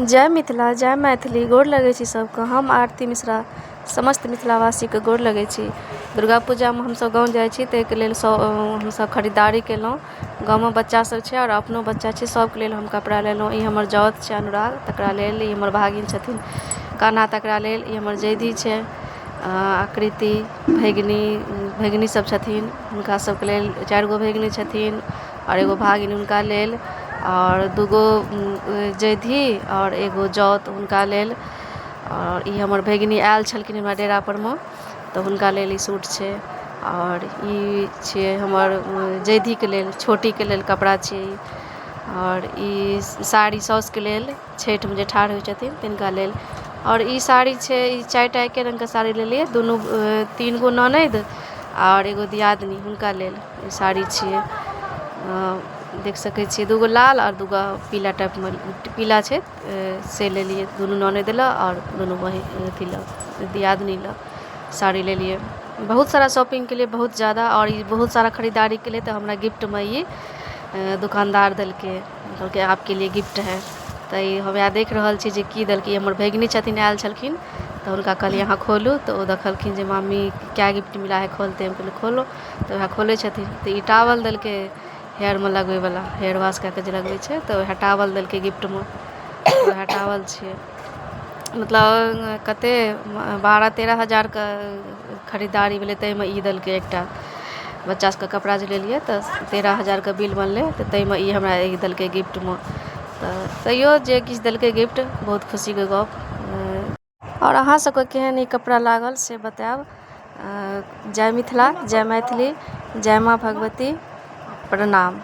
जय मिथिला जय मैथिली। गोर लगै छी सबके। हम आरती मिश्रा समस्त मिथिलावासीके गोर लगै छी। दुर्गा पूजामे हमसब गाँव जाइ छी, ताहिके लेल हमसब खरीदारी केलहुँ। गाँवमे बच्चा सब छै आओर अपनो बच्चा छै, सबके लेल हम कपड़ा लेलहुँ। ई हमर जाउत छै अनुराग, तकरा लेल। ई हमर भागिन छथिन कान्हा, तकरा लेल। ई हमर जैधी छै आकृति। भगिनी, भगिनी सब छथिन, हुनका सबके लेल। चारि गो भगिनी छथिन आओर एगो भागिन, हुनका लेल। आओर दूगो जैधी आओर एगो जाउत, हुनका लेल। आओर ई हमर भगिनी आयल छलखिन हमरा डेरापर मे, तऽ हुनका लेल ई सूट छै। आओर ई छियै हमर जैधीके लेल, छोटीके लेल कपड़ा छियै ई। आओर ई साड़ी साउसके लेल, छठिमे जे ठाढ़ होइ छथिन तिनका लेल। आओर ई साड़ी छै, ई चारिटा एके रङ्गके साड़ी लेलियै, दुनू, तीन गो ननदि आओर एगो दियादनी, हुनका लेल ई साड़ी छियै। देख सकै छियै, दूगो लाल आओर दूगो पीला टाइपमे पीला छै, से लेलियै। दुनू ननदि लए आओर दुनू बहिन अथी लए, दियादनी लए साड़ी लेलियै। बहुत सारा शॉपिंग केलियै, बहुत जादा। आओर ई बहुत सारा खरीदारी केलियै तऽ हमरा गिफ्टमे ई दोकानदार देलकै। कहलकै, "आपके लिए गिफ्ट है।" तऽ ई हम वएह देख रहल छी जे की देलकै। ई हमर भगिनी छथिन, आयल छलखिन, तऽ हुनका कहलियै, "अहाँ खोलू।" तऽ ओ देखलखिन जे "मामी, क्या गिफ्ट मिला है, खोलते हैं।" हम कहलियै, "खोलो।" तऽ वएह खोलै छथिन, तऽ ई टावल देलकै, हेयरमे लगबैवला, हेयर वॉश कए कऽ जे लगबै छै, तऽ वएह टावल देलकै गिफ्टमे। वएह टावल छियै। मतलब कते 12-13 हजारके खरीदारी भेलै, ताहिमे ई देलकै एकटा। बच्चा सबके कपड़ा जे लेलियै तऽ 13 हजारके बिल बनलै, तऽ ताहिमे ई हमरा ई देलकै गिफ्टमे। तऽ तैयो जे किछु देलकै गिफ्ट, बहुत खुशीके गप। आओर अहाँ सबके केहन ई कपड़ा लागल, से बतायब। जय मिथिला, जय मैथिली, जय माँ भगवती, प्रणाम।